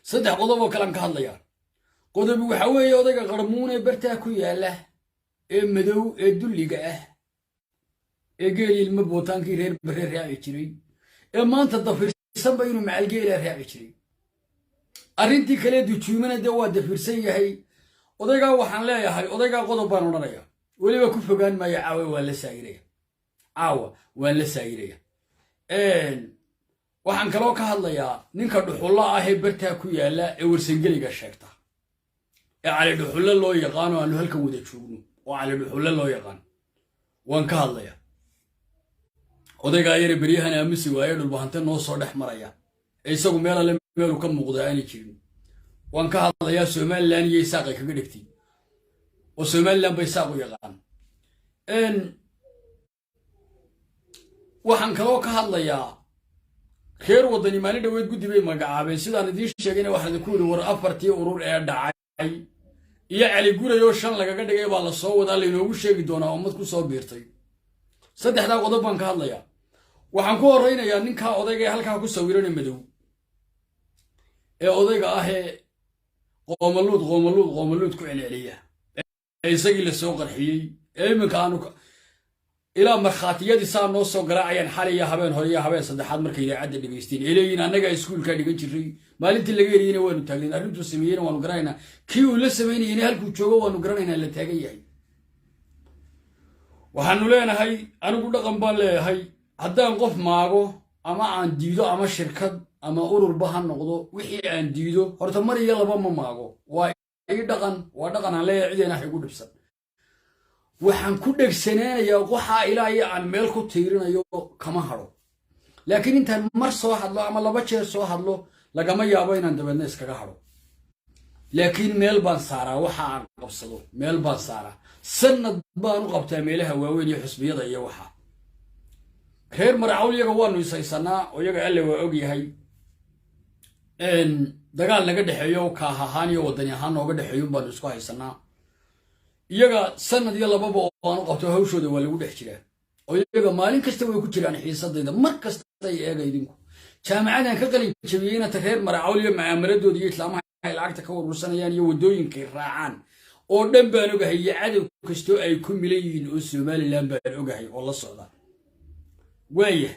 Saddex qodob oo kalean ka hadlayaa. Qodobi waxa weeye odayga qarmuun ee bartaa ku yaalla, ee madow, ee dulliga ah, ee geeli ilmo bootaankii reer Barre raaci jiray, ee maanta dafirsanba inuu macalgeela raaci jiray. Arrintii kale dujuumana dee waa dafirsan yahay. Odaygaa waxaan leeyahay, odaygaa qodob baan odhanaya, weliba ku fogaan maayo. Caawa waan la saayiraya, caawa waan la saayiraya. Waxaan kaloo ka hadlayaa ninka dhuxullo ah ee bartaa ku yaalla, ee Warsangeliga sheegta, ee Cali Dhuxulle loo yaqaano, aanu halkan wada joogno oo Cali Dhuxulle loo yaqaan. Waan ka hadlayaa odaygaa yare beryahan aamusi waaye, Dhulbahante noo soo dhex maraya, ee isagu meel alle meelu ka muuqda aanay jirin. Waan ka hadlayaa Somalilan iyo Isaaqay kaga dhegtay, oo Somalilan bay Isaaq u yaqaan. Waxaan kaloo ka hadlayaa reer Waddani. Maalin dhaweed guddi bay magacaabeen. Sidaan idiin sheegayna waxaan idinku yidhi, war afartii urur ee dhacay iyo Cali Guray oo shan lagaga dhigay baa la soo wadaa, laynoogu sheegi doonaa ummad ku soo biirtay. Saddexdaa qodob baan ka hadlayaa. Waxaan ku horraynayaa ninkaa odayga ee halkaa ku sawirana madow, ee odayga ah, ee qoomaluud, qoomaluud, qoomaluud ku celceliya, ee isagii la soo qarxiyey, ee iminka aanu ilaa markhaatiyadii saa noo soo garaacayaan xalay iyo habeen hore iyo habeen saddexaad markay idaacadda dhegaysteen, ee leeyihin annagaa iskuulkaa dhigan jiray, maalintii laga eriyeyna waanu taagnayn, arrintuu sameeyeyna waanu garanaynaa, kii uu la samaynayeyna halkuu joogo waanu garanaynaa, la taagan yahay. Waxaanu leenahay, anigu dhaqan baan leeyahay. Haddaan qof maago ama aan diido, ama shirkad ama ururba ha noqdo, wixii aan diido horta mar iyo laba ma maago. Waa ii dhaqan, waa dhaqan aan leeyahay. Cideena ha igu dhibsan. Waxaan ku dhegsanaanayaa waxaa ilaa iyo aan meel ku tiirinayo, kama hadho. Laakiin intaan mar soo hadlo ama laba jeer soo hadlo, lagama yaabo inaan dabeedna iskaga hadho. Laakiin meel baan saaraa waxa aan qabsado, meel baan saaraa. Sanad baan u qabtaa meelaha waaweyn iyo xusbiyada iyo waxa. Reer Maracawl iyaga waanu ishaysanaa oo iyaga Alle waa og yahay. Dagaal naga dhexeeyo, Kaah ahaan iyo Waddani ahaan nooga dhexeeyo baanu isku haysanaa. Iyaga sanad iyo lababa oo aan u qabto, hawshooda waa lagu dhex jiraa, oo iyaga maalin kasta way ku jiraan xiisadayda. Mar kasta ay eega idinku jaamacadan ka qalin jabiyeyna, ta reer Maracawl iyo mucaamaladooda iyo islaamaha ay lacagta ka urursanayaan iyo waddooyinkay raacaan oo dhan baan ogahay, iyo cadow kastoo ay ku milan yihiin oo Somalilan baan ogahay oo la socda. Waayah,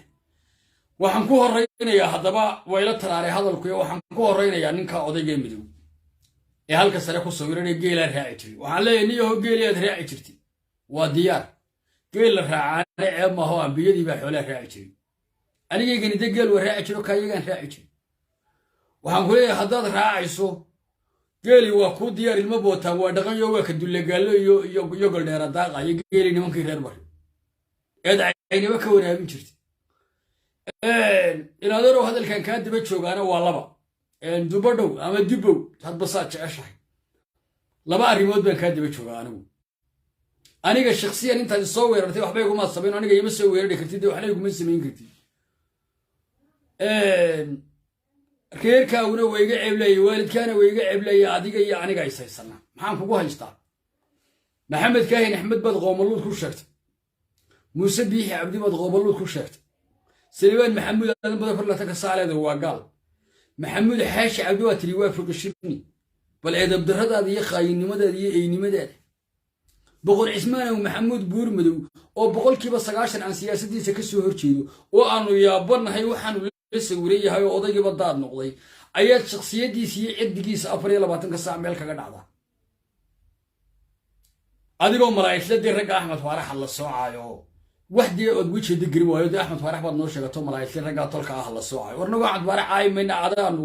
waxaan ku horraynayaa haddaba, wayla taraaray hadalkuyo, waxaan ku horraynayaa ninka odaygee midow ee halka sare ku sawiran ee geelaa raaci jiray. Waxaan leeyahay, niyaho, geeli aad raaci jirtay waa diyaar. Geel la raacaane ceeb maaho, ambiyadii baa xoolaa raaci jiray. Anigaygani de geel waa raaci jiro, kaayagaan raaci jiray. Waxaan ku leeyahay, haddaad raacayso geeli waa kuu diyaar. Ilmo bootaan waa dhaqanyo, waa ka dullagaallo iyo goldheera daaqa iyo geeli nimankii reer Bari eed caynimo ka waraabin jirtay. Inadeerow, hadalkan kaa daba joogaana waa laba. Dubadhow ama dubow, hadba saad jeceshahay, laba arrimood baan kaa daba joogaa. Anigu, aniga shaksiyan, intaad isoo weerartay waxba igumaad samayn. Aniga ima soo weerari kartid, waxna iguma samayn kartid. Reerkaaguna waa iga ceeblayay, waalidkaana waa iga ceeblayay. Adiga iyo aniga is haysana, maxaan kugu haystaa? Maxamed Kaahin Axmed baad qoomaluud ku sheegtay, Muuse Biixi Cabdi baad qoomaluud ku sheegtay, Salibaan Maxamuud Aadan bada farlatanka saaleeda waa gaal, Maxamuud Xaashi Cabdi waa tiri waa fiqishini. Bal eedabdarradaada iyo khaayinimadaada iyo eynimadaada! Boqor Cismaanow Maxamuud Buurmadow, oo 90% aan siyaasaddiisa ka soo horjeedo, oo aanu yaabanahay waxaanu la sawiran yahay, oo odaygiiba daad noqday, ayaad shaksiyaddiisa iyo cirdigiisa 24-ka saac meel kaga dhacdaa, adigoo malaa'isladii ragga Axmed Faarax la soocaayo. Wax dee ood wejeeda gelin waayo dee Axmed Faarax baad noo sheegato, malaa'isli raggaa tolka ah la soocayo. Warnago Axmed Faarax caayi mayna, adaanu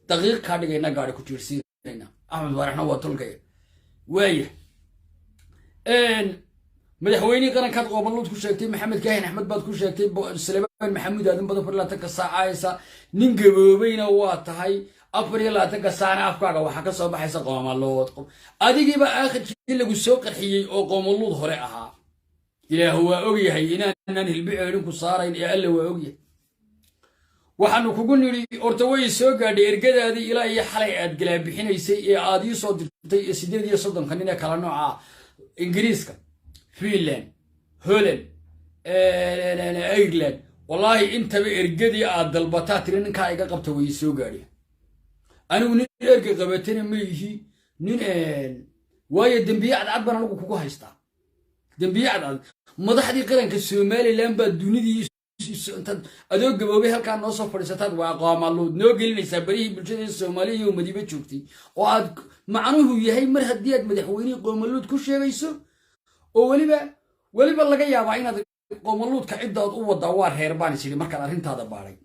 daqiiq kaa dhigayna, gaari ku jiirsiinayna. Axmed Faaraxna waa tolkaya. Waaya, madaxweynihii qarankaad qoobaluud ku sheegtay, Maxamed Kaahin Axmed baad ku sheegtay, Salebaan Maxamuud Aadan badan 24-ka saacaysa. Nin gaboobayna waa tahay, 24-ka saacna afkaaga waxaa ka soo baxaysa qoomalood. Adigiiba aakhirkii lagu soo qarxiyey oo qoomaluud hore ahaa. Ilaah waa ogyahay inaanaan hilbi ceelin ku saarayn, ee Alle waa ogyahay. Waxaanu kugu nidhi, horta way soo gaadhay ergadaadii ilaa iyo xalay aad galaabixinaysay ee aad ii soo dirtay, ee 38-ka nin ee kala nooca ah, Ingiriiska, Finland, Holland, Ireland, wallaahi intaba ergadii aad dalbataa tiri ninkaa iga qabta way soo gaadheen. Anigu nin ergey qabatana ma yihi, nin waayo dembiye cadcad baan anigu kugu haystaa, dembiye cadcad. Madaxdii qaranka Somaliland baa dunidii intaad adoo gaboobay halkaa noo soo fadhiisataad waa qoomaluud noo gelinaysaa barihii bulshada Soomaaliya iyo madiiba joogtay, oo aad macnuhu yahay mar haddii aad madaxweynihii qoomaluud ku sheegayso, oo weliba laga yaabaa inaad qoomaluudka ciddaad u wadaa waa reer baan is idhi. Markaad arrintaada baadhay,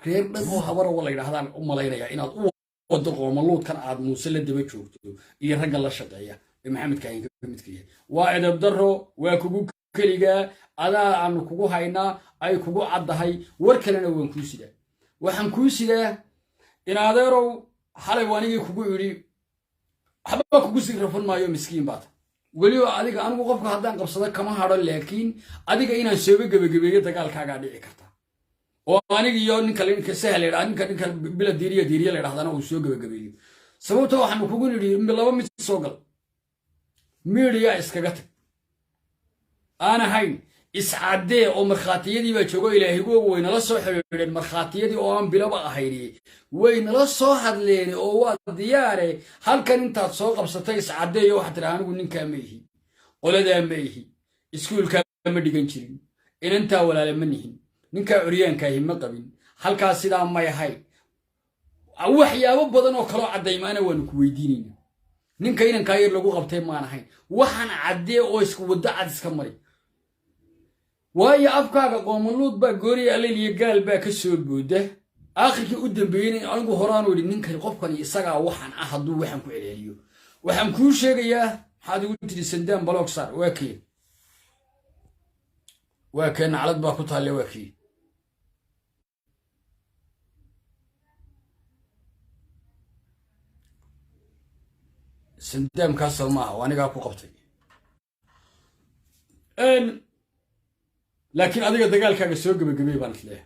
reer dhan oo habarawa la yidhaahdaan u malaynayaa inaad u wado qoomaluudkan aad Muuse la daba joogto iyo ragga la shaqeeya ee Maxamed Kaahin ka midka yahay. Waa edab darro, waa kugu keligaa, adaa aanu kugu haynaa, ay kugu caddahay. War kalena waan kuu sidaa, waxaan kuu sidaa in adeerow xalay waanigii kugu idhi waxba kugu sii rafan maayo, miskiin baata weliba adiga. Anigu qofka haddaan qabsado kama hadho, laakiin adiga inaan sooba gebagabeeyo dagaalkaagaa dhici karta, oo aniga iyo ninka sahal la ninka bila diiriya diiriya la yidhahdana uu soo gebagabeeyo. Sababta waxaanu kugu nidhi laba mid soo gal, miidiya iskaga tag, aan ahayn iscaddee oo markhaatiyadii baa joogo. Ilaahigoogu waynala soo xidhiidheen markhaatiyadii oo aan bilaba ahayni, waynala soo hadleen oo waa diyaare. Halkan intaad soo qabsatay iscaddeeyo, waxaad tidhaha anigu ninkaa ma ihi, qoladaa ma ihi, iskuulkaa ma dhigan jirin, inantaa walaale ma nihin, ninkaa curyaankaahi ma qabin, halkaa sidaa may ahayn. Waxyaabo badan oo kaloo caddaymaana waanu ku weydiinaynaa. Ninka inankaa yar lagu qabtay maan ahayn, waxaan caddee oo isku waddo cad iska mari. Waayo afkaaga qoomaluud baa gooriya allayl iyo gaal baa ka soo booda. Aakhirkii u dambeeyey anigu horaanu idhi ninkan qofkani isagaa waxaan ah hadduu waxaan ku celceliyo. Waxaan kuu sheegayaa, maxaad igu tidhi? Sandaan block saar. Waa kee? Waa kee? Naclad baa ku taalle. Waa kee? Sandaamkaasoo maaha oo anigaa ku qabtay, laakiin adiga dagaalkaaga soo gebagabey baan isleeyahay.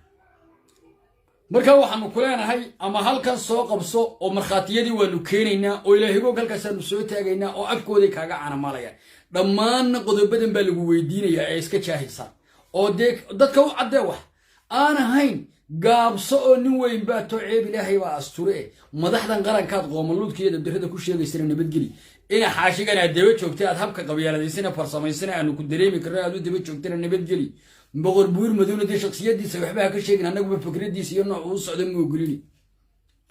Marka waxaanu ku leenahay ama halkan soo qabso oo markhaatiyadii waanu keenaynaa oo ilaahigoog halkaasaanu soo taagaynaa oo afkooday kaaga canamaalayaan. Dhammaanna qodobadan baa lagu weydiinayaa ee iska jaahilsan oo dee dadka u caddee. Wax aan ahayn gaabso oo nin weyn baa too, ceeb Ilaahay baa asture eh. Madaxdan qarankaad qoomaluudka iyo dabdarrada ku sheegaysana nabadgeli. Ina xaashigan aad daba joogtay, aad habka qabyaaladaysana farsamaysana aanu ku dareemi karno aad u daba joogtana nabadgeli. Boqor Buur Madowna dee shaksiyadiisa waxba ha ka sheegin, annaguba fikradiisa iyo nooc uu socda ma ogolini.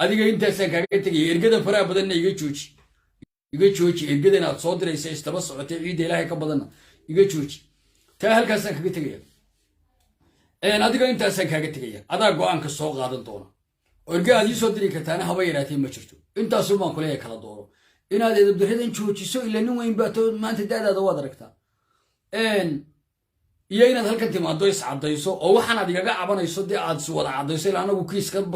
Adiga intaasaan kaaga tegaya. Ergadan faraha badanna iga jooji, iga jooji. Ergadan aad soo diraysa istaba socotay ciidda Ilaahay ka badanna iga jooji. Taa halkaasaan kaga tegaya, adiga intaasaan kaaga tegaya. Adaa go-aanka soo qaadan doona oo erga aad ii soo diri kartaana haba yaraatee ma jirto. Intaasun baan kuleeyahay, kala dooro inaad edabdaradan joojiso, ila nin weyn baa to maanta, da'daada waad aragtaa, iyo inaad halkan timaado iscaddayso oo waxaanaad igaga cabanayso dee aad is wada caddayso. Ila anagu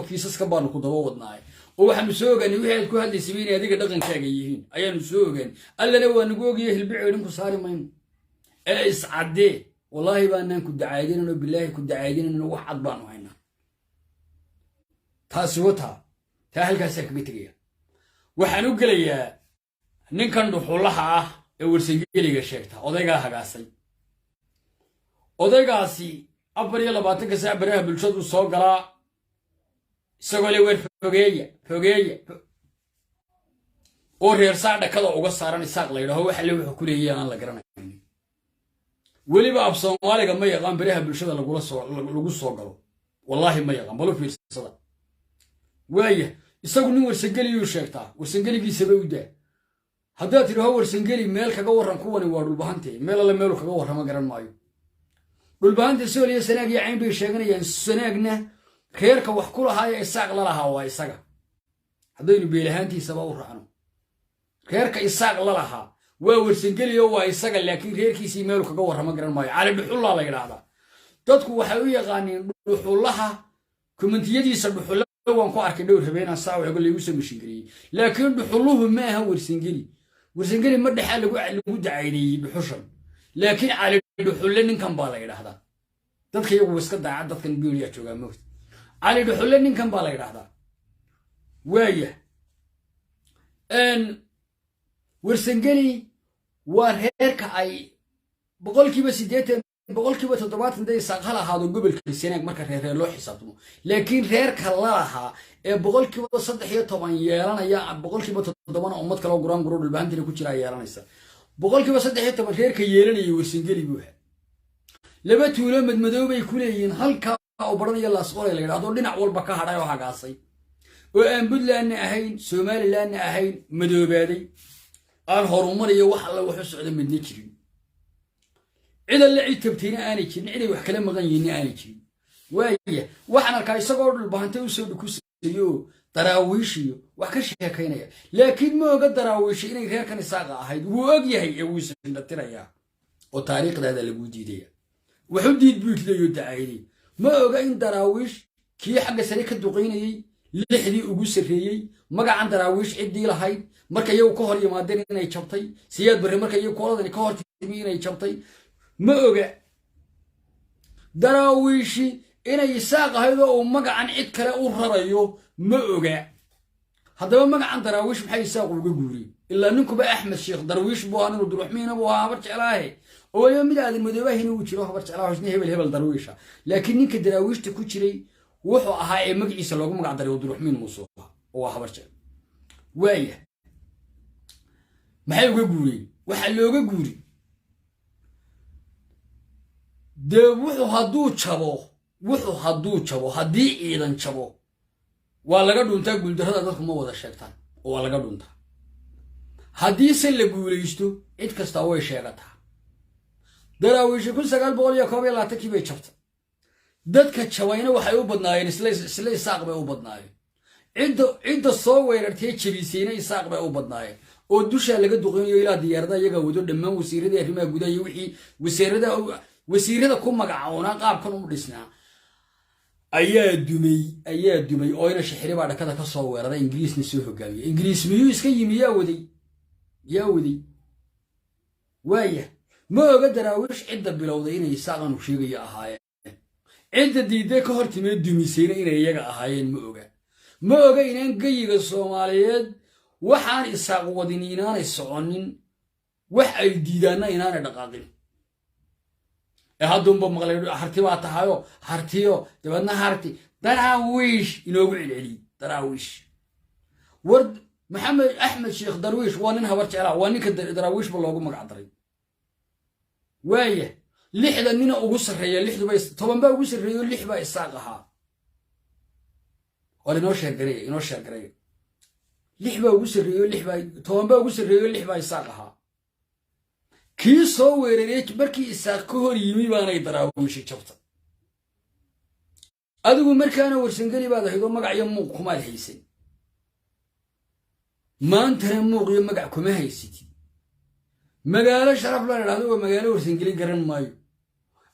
kiisaska baanu ku daba wadnaay oo waxaanu soo ogaanay wixii aad ku hadlaysayba inay adiga dhaqankaaga yihiin ayaanu soo ogaanay. Allana waa nagu ogaye, hilbi ceedhin ku saari mayno ee iscaddee. Wallaahi baanaan ku dacaydinayn, bilaahi ku dacaydinayn, wax cad baanu haynaa. Taasi wataa, taa halkaasaan kaga tegaya. Waxaan u gelayaa ninkan dhuxulaha ah ee Warsangeliga sheegta, odaygaa hagaasay. Odaygaasi 24-ka saac baraha bulshadu soo galaa isagoo le weer fogeeya fogeeya oo reer sac dhakada uga saaran Isaaq la yidhaho. Waxa le wuxuu ku leeyahay aan la garanaynin, weliba af Soomaaliga ma yaqaan. Baraha bulshada lagula soo lagu soo galo wallaahi ma yaqaan, balu fiirsada. Waaya, isagu nin Warsangeliyuu sheegtaa, Warsangeligiisaba u daa. Haddaad tidhaho Warsangeli meel kaga warran, kuwani waa Dhulbahante, meel alle meelu kaga warrama garan maayo. Dhulbahante Sool iyo Sanaag iyo Cayn bay sheeganayaan. Sanaagna reerka wax ku lahaa ee Isaaq la lahaa waa isaga. Haddaynu beelahaantiisaba u raacno, reerka Isaaq la lahaa waa Warsangeliyo waa isaga, laakiin reerkiisii meelu kaga warrama garan maayo. Cali Dhuxullaa la yidhaahdaa, dadku waxay u yaqaaniin dhuxullaha. Comment-iyadiisa dhuxulla waan ku arkay dhowr habeenaan saawago laygu soo mashingeliyey, laakiin dhuxulluhu ma aha Warsangeli. Warsangeli ma dhexaa lagu dacaydeeyey dhuxushan, laakiin Cali Dhuxulle ninkan baa la yidhaahdaa. Dadka iyagu iska daacad, dadkan geeliyaa joogaa moogta. Cali Dhuxulle ninkan baa la yidhaahdaa. Waaya, Warsangeli waa reerka ay 80% 70% dee Isaaq hal ahaado gobolka Sanaag marka reerreer loo xisaabtamo, laakiin reerka lalahaa ee 13% yeelanaya, 7%na ummad kaloo guraan guro Dhulbahantina ku jiraa yeelanaysa, 13% reerka yeelanayay Warsangeli buu ahaa. Laba tuulo madmadow bay ku leeyihiin halkaa oo Baran iyo Laasqoray la yidhahdo, dhinac walba ka hadhay oo hagaasay, oo aan Puntlandna ahayn, Somalilandna ahayn, madoobaaday, aan horumar iyo wax alla wax u socda midna jirin, cid alle cid tabtayna aanay jirin, ciday wax kala maqan yihinna aanay jirin. Waaya, waxaan arkaa isagoo Dhulbahantay usoo dhukusayo, Daraawiishiyo wax ka sheekaynaya, laakiin ma oga Daraawiishi inay reerkan Isaaqa ahayd. Wuu og yahay ee wuu isindhatirayaa oo taariikhdaada laguu diidaya. Waxu diid buu leeyo dacayday. Ma oga in Daraawiish kii xagga sare ka duqaynayey, lixdii ugu sarreeyey, magacan Daraawiish ciddii lahayd, marka iyagu ka hor yimaadeen inay jabtay, Siyaad Barre marka iyagu koladani ka hor timi inay jabtay. Ma oga Daraawiishi inay Isaaq ahayd oo uu magacan cid kale u rarayo. Ma oga. Haddaba magacan Daraawiish maxay Isaaq uga guuriyey? Ilaa ninkuba Axmed Sheekh Darwiish buu ahaa, inuu Duruxmiina buu ahaa Habar Jeclaahe, oo waliba mid Aadan Madoobahina uu jiro Habar Jeclaaho, isna hebel hebel Darwiisha, laakiin ninka Daraawiishta ku jiray wuxuu ahaa ee magaciisa loogu magac daray Duruxmiin Muuse oo waa Habar Jecel. Waaya, maxay uga guuriyeen? Waxaa looga guuri dee wuxuu hadduu jabo, haddii ciidan jabo waa laga dhuntaa. Guuldarrada dadku ma wada sheegtaan oo waa laga dhuntaa. Haddiise la guulaysto, cid kastaa way sheegataa. Daraawiishi 1921-kii bay jabtay. Dadka jabayna waxay u badnaayeen isla Isaaq bay u badnaayeen. Cidda soo weerartay jabisayna Isaaq bay u badnaayeen, oo dushaa laga duqeynayo ilaa diyaarada iyagaa wado. Dhammaan wasiiradii arrimaha gudaha iyo wixii wasiirada ku magacoonaa qaabkan u dhisnaa ayaa dumay oo ina Shixiri baa dhakada ka soo weeraray, Ingiriisna soo hogaamiyey. Ingiriis miyuu iska yimi? Yaa waday? Yaa waday? Waaya, ma oga Daraawiish cidda bilowday inay Isaaqan uu sheegayo ahaayeen, cidda diidday ka hor timee dumisayna inay iyaga ahaayeen. Ma oga. Ma oga inaan geyiga Soomaaliyeed waxaan Isaaq wadin inaanay soconin, wax ay diidaanna inaanay dhaqaaqin. Ee hadduunba maqlay Harti baa tahayo, Hartiyo dabeedna Harti Daraawiish inoogu celceliyey. Daraawiish, war Maxamed Axmed Sheekh Darwiish waa nin Habar Jeclaa, waa ninka Daraawiishba loogu magac daray. Waaya, lixda nina ugu sarreeya, lixduba 10 baa ugu sarreeyo, lix baa Isaaq ahaa. War inoo sheergareeya, inoo sheergareeya. Lix baa ugu sarreeyo, lix baa, 10 baa ugu sarreeyo, lix baa Isaaq ahaa. Kii soo weerarey markii Isaaq ka hor yimi baanay Daraawiishi jabta. Adigu markaana Warsangeli baad ahayd oo magac iyo muuq kumaad haysan, maantana muuq iyo magac kuma haysatid. Magaalo sharaf la idhahdo waa magaalo Warsangeli garan maayo.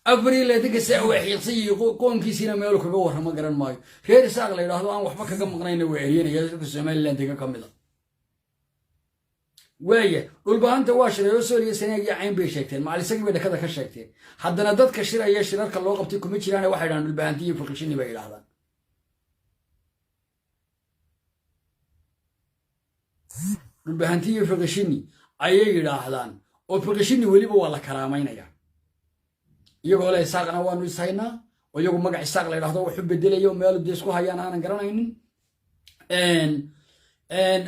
24-ka saa waa xiiqsan yihi, qoonkiisiina meelu kaga warramo garan maayo. Reer Isaaq la yidhahdo aan waxba kaga maqnayna waa eryanaya, dadka Somaliland ka mid a. Waaya, Dhulbahanta waa shireeyo, Sool iyo Sanaag iyo Cayn bay sheegteen, macalisagii bay dhakada ka sheegteen. Haddana dadka shiraya shirarka loo qabtay kuma jiraane, waxay dhahaan Dhulbahanti iyo Fiqishini bay yidhahdaan. Dhulbahanti iyo Fiqishini ayay yidhaahdaan, oo Fiqishini weliba waa la karaamaynaya, iyagoo le Isaaqna waanu ishaynaa, oo iyagu magac Isaaq la yidhahdo waxu bedelayo meelu dee isku hayaan aanan garanaynin.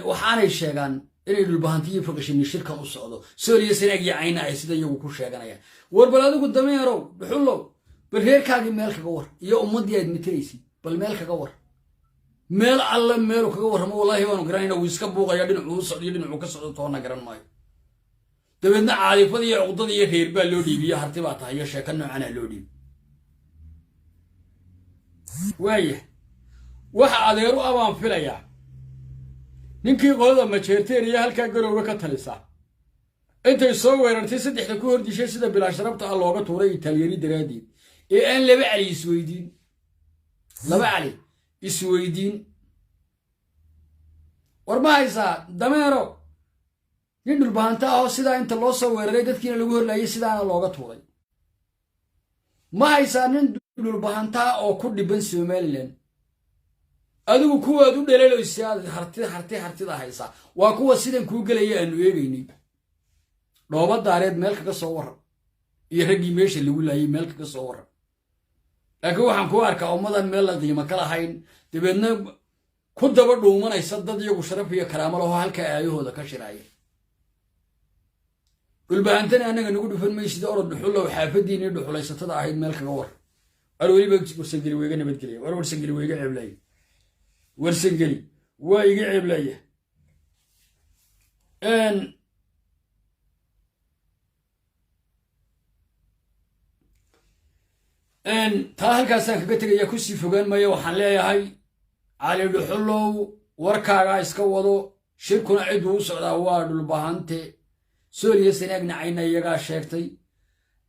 Waxaanay sheegaan inay Dhulbahanti iyo Fiqishini shirkan u socdo, Sool iyo Sanaag iyo Cayna ay sida iyagu ku sheeganayaan. War bal adigu dameerow dhuxullow, bal reerkaagii meel kaga war iyo ummaddii aad matelaysid, bal meel kaga war. Meel alle meelu kaga warramo wallaahi waanu garanayna. Wuu iska buuqaya, dhinacuu u socdiyo dhinacuu ka socdo toonna garan maayo. Dabeedna caadifada iyo cuqdada iyo reer baa loo dhiibiyo, Harti baa tahay iyo sheeko noocanaa loo dhiibi. Waaya, waxa adeeru ah baan filayaa ninkii qolada Majeerteen iyo halkaa Garowga ka talisa intay soo weerartay saddexda ku hordishay, sida bilaa sharabta ah looga tuuray Italyani daraaddeed, ee aan laba cali isweydiin, laba cali isweydiin. War ma haysaa dameero nin Dhulbahanta ahoo sidaa inta loo soo weeraray dadkiina lagu horlaayay sidaana looga tuuray? Ma haysaa nin Dhulbahantaa oo ku dhiban Somaliland? Adigu kuwaad u dhaleelaysa aad Harti, Harti, Hartida haysaa waa kuwa sidan kuu gelaya aanu eegaynay. Dhooba Daareed meel kaga soo warran. Iyo raggii meesha lagu laayay meel kaga soo warran. Laakiin waxaan kuu arkaa ummadan meel la qiimo ka lahayn, dabeedna ku daba dhuumanaysa dad iyagu sharaf iyo karaamo laho, halkaa aayahooda ka shiraaya. Dhulbahantana annaga nagu dhufan maysida. Orod Dhuxullow, xaafadiinii dhuxulaysatada ahayd meel kaga war. War weliba Warsangeli wayga nabadgelya. War Warsangeli waa iga ceeblaya. Warsangeli waa iga ceeblaya. Taa halkaasaan kaga tegaya, kusii fogaan maayo. Waxaan leeyahay Cali Dhuxullow, warkaagaa iska wado. Shirkuna cidduu u socdaa waa Dhulbahante. Sooliyo Sanaag nacayna iyagaa sheegtay.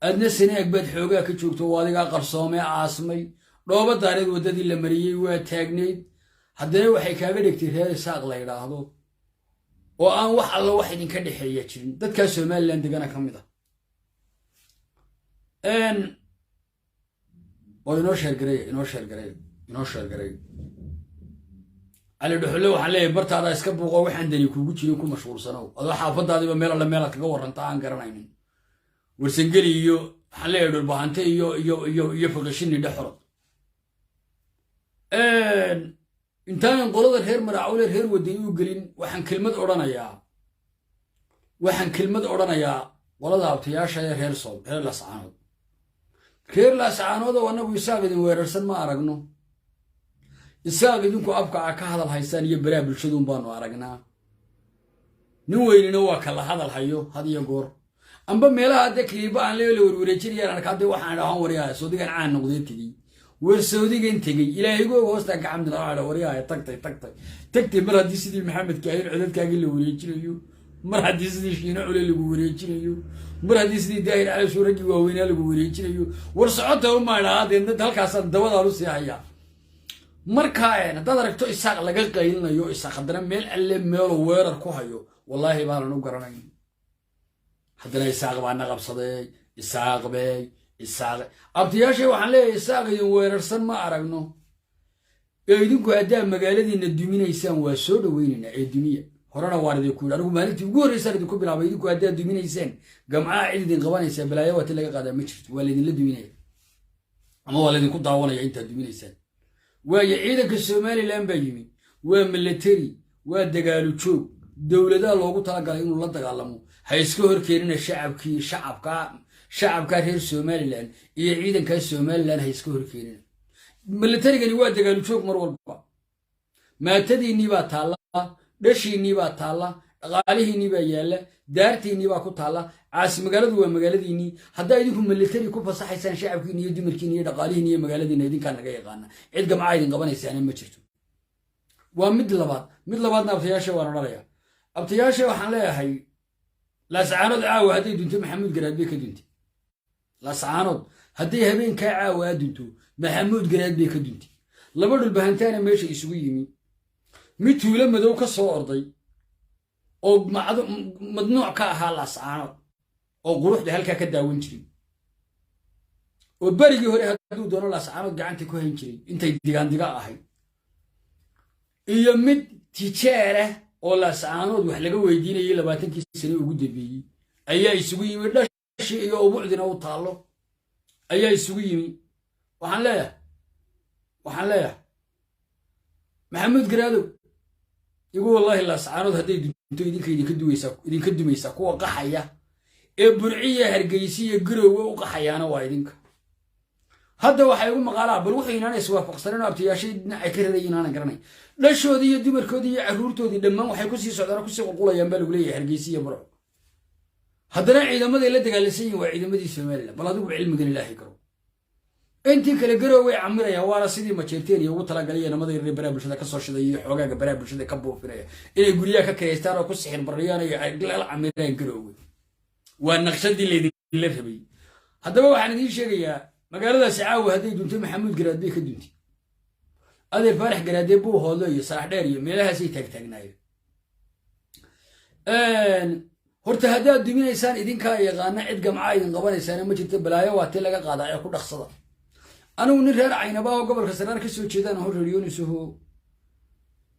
Adna Sanaag baad xoogaa ka joogto, oo adigaa qarsoomee aasmay. Dhooba Daareed waddadii la mariyey waa taagnayd. Haddana waxay kaaga dhegtay reer Isaaq la yidhaahdo oo aan wax alla wax idinka dhexeeya jirin, dadkaa Somalilan degana ka mid ah. Oo inoo share gareeya, inoo share gareeya, inoo share gareeya. Cali Dhuxulle waxaan leeyahay, bartaadaa iska buuqo, waxaan dani kuugu jirin ku mashquulsanow, adoo xaafadaadiiba meel alle meelaad kaga warranta aan garanaynin. Warsangeli iyo waxaan leeyahay Dhulbahante iyo Fiqishini dhexorod. Intaanan qolada reer Maraacule, reer Wadani u gelin, waxaan kelmad odhanayaa qolada abtayaasha ee reer Sool, reer Lascaanood. Reer Laascaanood oo annagu Isaaq idin weerarsan ma aragno. Isaaq idinku afka a ka hadal haysaan iyo baraha bulshaduun baanu aragnaa. Nin weynina waa kala hadal hayo had iyo goor, amba meelaha dee kiliiba aan leela warwareejinayaan arkaa. Dee waxaan dhahan, waryaaya, soodigan caan noqdee tegey, war soodigan tegey, ilaahigooga hoostaan ka xamdi lahaa. Waryaaya, tagtay, tagtay, tagtay. Mar haddii sidii Maxamed Kaahin codadkaagii la wareejinayo, mar haddii sidii Shiino Cule lagu wareejinayo, mar haddii sidii Daahir Calasow raggii waaweynaa lagu wareejinayo, war socota umaydhaa. Deedna halkaasaan dabadaan usii hayaa. Marka haddaad aragto Isaaq laga qaylinayo, Isaaq haddana meel alle meelo weerar ku hayo, wallaahi baanan u garanayn. Haddana Isaaq baa na qabsaday, Isaaq bay, Isaaq. Abtiyaashay waxaan leeyahay, Isaaq idin weerarsan ma aragno ee idinku haddaa magaaladiina duminaysaan waa soo dhoweynaynaa ee dumiya. Horena waan idinku yidhi, anigu maalintii ugu horreysaan idinku bilaabay, idinku haddaad duminaysaan, gamcaa cid idin qabanaysaa, balaayo waati laga qaadaa ma jirto. Waa laydinla duminaya ama waa laydinku daawanaya intaad duminaysaan. Waayo, ciidanka Somalilan baa yimi, waa military, waa dagaalu joog, dowladaha loogu talagalay inuu la dagaalamo. Ha iska horkeenina shacabkii, shacabkaa reer Somalilan iyo ciidankaa Somalilan ha iska horkeenina. Militarigani waa dagaalu joog mar walba. Maatadiinnii baa taalla, dhashiinnii baa taalla, dhaqaalihiinnii baa yaalla, daartiinnii baa ku taalla. Caasi magaaladu waa magaaladiinnii. Haddaa idinku military ku fasaxaysaan shacabkiini iyo dumarkiini iyo dhaqaalihiini iyo magaaladiinna, idinkaa naga yaqaana. Cid gamcaa idin qabanaysaana ma jirto. Waa mid labaad. Mid labaadna abtayaasha waan odhanaya. Abtayaasha waxaan leeyahay, Laascaanood caawa hadday dunto, Maxamuud Garaad bay ka duntay. Laascaanood hadday habeenkaa caawa aa dunto, Maxamuud Garaad bay ka duntay. Laba Dhulbahantaana meesha isugu yimi, mid tuulo madow ka soo orday oo madnuuc ka ahaa Laascaanood oo quruxda halkaa ka daawan jiray, oo berigii hore hadduu doono Laascaanood gacanta ku hayn jiray intay digaandiga ahayd, iyo mid tijeerah oo Laascaanood wax laga weydiinayay 20kii sane ugu dambeeyey ayaa isugu yimi. Dhashi iyo ubucdina u taallo ayaa isugu yimi. Waxaan leeyahay Maxamuud Garaadow, igu wallaahi, Laascaanood hadday dunto idinka idinka duwaysaa, idinka dumaysaa. Kuwa qaxaya ee Burciya, Hargeysa iyo Garoowe u qaxayaana waa idinka. Hadda waxay igu maqaalaa, bal wuxuu inaana iswaafaqsaneen oo abtiyaashay dhinacay ka rarayay inaanan garanay. Dhashoodii iyo dumarkoodii iyo carruurtoodii dhammaan waxay kusii socdaan oo kusii qulqulayaan baa lagu leeyahay Hargeysa iyo Burco. Haddana ciidamaday la dagaalansan yihin waa ciidamadii Somalilan. Bal adiguba cilmigan Ilaahay garo. Intii kale Garooway camiraya, waana sidii Majeerteen iyo ugu talagalay namada yaryar baraha bulshada kasoo shiday iyo xoogaaga baraha bulshada ka buufinaya inay guryaha ka kireystaan oo ku sixir bariyaan iyo la camiraan Garoowe. Waa naqshadii laydinla rabay. Haddaba waxaan idiin sheegayaa, magaaladaasi caawa hadday dunto, Maxamuud Garaad bay ka duntay. Adeer Faarax Garaadee buu hoodlo iyo Sarax Dheer iyo meelahaasay taagtaagnaayeen. Horta haddaad duminaysaan idinkaa yaqaana, cid gamcaa idin qabanaysaana ma jirto. Balaayo waa tii laga qaadaa ee ku dhaqsada. Anigu nin reer Caynaba oo gobolka Saraar ka soo jeedaan hor reeryoonisaho.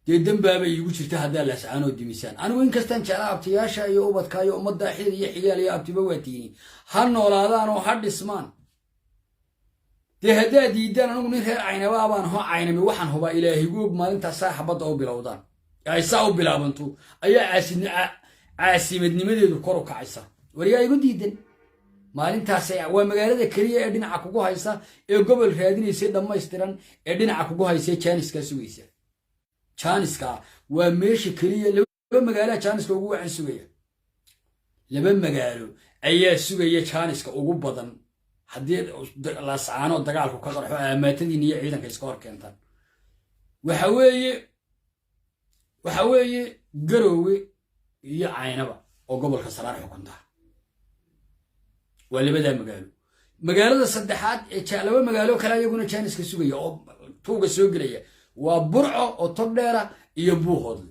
Dee dembaaba iigu jirta haddaa Laascaanood dimisaan. Anigu inkastaan jeclaa abtiyaasha iyo ubadka iyo ummadda, xidid iyo xigaal iyo abtiba waa tiini, ha noolaadaan oo ha dhismaan. Dee haddaa diidaan, anigu nin reer Caynaba baan ho Caynami, waxaan hubaa Ilaahigoog maalintaas saa xabadda u bilowdaan, ay saa u bilaabanto, ayaa caasimadnimadeedu kor u kacaysa. Waryaa igu diidan maalintaas? Waa magaalada keliya ee dhinaca kugu haysa, ee gobol raadinaysay dhammaystiran, ee dhinaca kugu haysa, jaaniskaa sugaysa. Jaaniska waa meesha keliya. Laba magaaloa jaaniska ugu wacan sugaya, laba magaalo ayaa sugaya jaaniska ugu badan haddii Laascaanood dagaalku ka qarxo, aamaatadiin iyo ciidanka iska hor keentaan. Waxa weeye Garoowe iyo Caynaba oo gobolka Saraar xukunta. Waa labadaa magaalo. Magaalada saddexaad ee laba magaalo kale iyaguna jaaniska sugaya oo tuuga soo gelaya waa Burco oo Togdheera iyo Buuhoodle.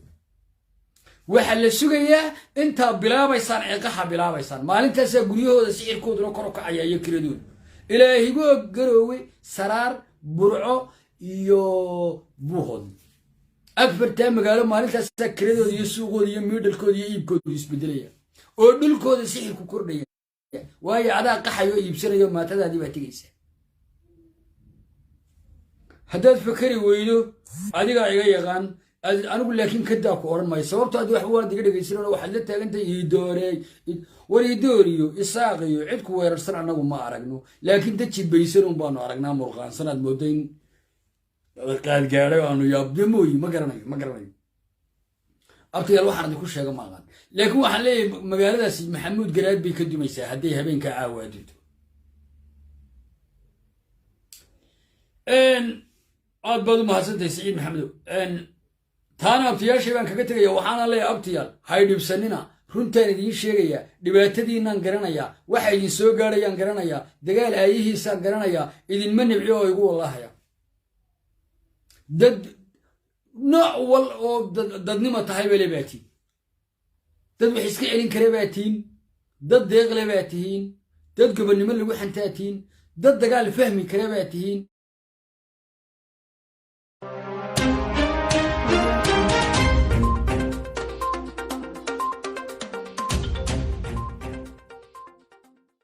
Waxaa la sugayaa intaa bilaabaysaan, ciqaxa bilaabaysaan, maalintaasaa guryahooda sixirkooduna kor u kacaya iyo kiradoodu. Ilaahigoo Garoowe, Saraar, Burco iyo Buuhoodle, afartaa magaalo maalintaasaa kiradooda iyo suuqooda iyo miidhalkooda iyo iibkooda isbedelaya oo dhulkooda sixirku kordhaya, waayo adaa qaxayo oo iibsanayo, maatadaadii baa tegaysa. Haddaad fakeri weydo, adigaa iga yaqaan anigu, laakiin kadaa ku odhan maayo, sababto ad wax waad iga dhegaysan. Waxaad la taagantahay iidoorey, war Iidoor iyo Isaaq iyo cid ku weerarsan annagu ma aragno, laakiin dad jibaysan un baanu aragnaa, murqaansan, aad moodo in qaadgaadhay aanu yaabde mooyi. Ma garanayo, ma garanayo abtayaal, waxaan idinku sheega ma aqaan, laakiin waxaan leeyahay magaaladaasi Maxamuud Garaad bay ka dumaysaa hadday habeenkaa caawa adunto. Aad baad u mahadsantahay, Siciid Maxamedow. Taana abtiyaashay baan kaga tegaya. Waxaana leeyahay abtiyaal, hay dhibsanina, runtaan idiin sheegayaa, dhibaatadiinaan garanayaa, waxa idin soo gaadhayaan garanayaa, dagaal aayihiisaan garanayaa, idinma nibci oo igu wallahaya. Dad nooc wal oo dadnima tahay bale baa tihin, dad wax iska celin kara baa tihin, dad deeqle baa tihiin, dad gobonnimo lagu xantaa tihiin, dad dagaal fahmi kara baa tihiin.